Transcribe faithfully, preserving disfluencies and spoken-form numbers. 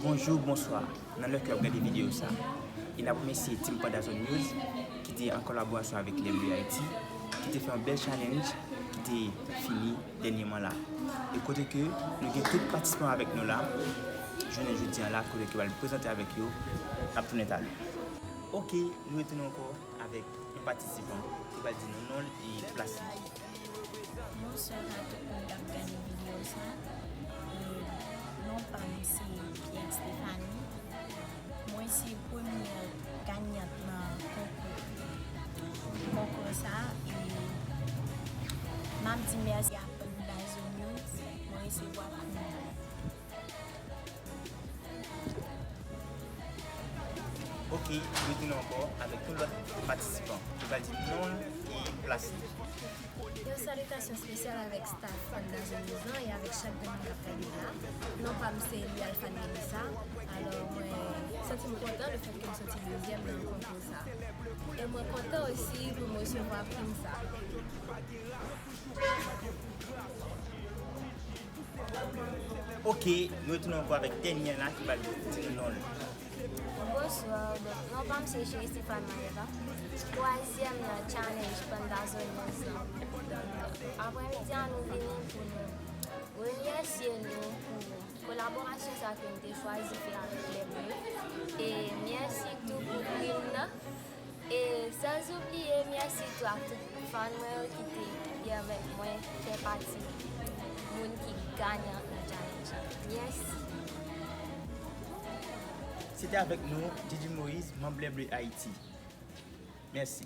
Bonjou, bonswa. Nan lè ke w ap gade videyo sa, e n ap remèsye Team Pandazo News ki te an kolaborasyon avèk Lè Bleu Haïti, ki te fè yon bèl challenge ki te fini dènyèman la. E kote ke nou gen tout patisipan avèk nou la, jounen jodi a la, kote ke w al prezante avèk yo, n ap tounen talè. Ok, nou retounen ankò avèk yon patisipan ki pral di nou non l e plas li. Bonswa a tout moun k ap gade videyo sa. E, non pa m se Pierre Stéphanie. Mwen se premyè ganyant nan konkou, konkou sa. E m ap di mèsi a Pandazo News. Mwen resevwa premyè. Ok, nou retounen ankò avèk yon lòt patisipan ki pral di non l e plas li. Yon salitasyon espesyal avèk staff Pandazo News lan e avèk chak grenn moun k ap gade la. Non pa m se Lialphane Melissa. Alò, mwen santi m kontan lefètke m soti dezyèm nan konkou sa. E mwen kontan osi pou m resevwa prim sa. Ok, nou retounen ankò avèk dènyè la ki pral di nou non l. Bonswa, donk, non pa m se Cheri Stéphane Maëva, twazyèm nan challenge Pandazo News lan. Donk, aprèmidi a nou vini pou nou remèsye nou pou kolaborasyon sa ke nou te chwazi fè avèk Lè Bleu. E mèsi tou pou prim nan. E sanzoubliye, mèsi tou ak tout fan mwen yo ki te pèmèt mwen fè pati moun ki ganyan nan challenge la. Mèsi. Se te avèk nou, Didi Moïse, manm Lè Bleu Haïti. Mèsi.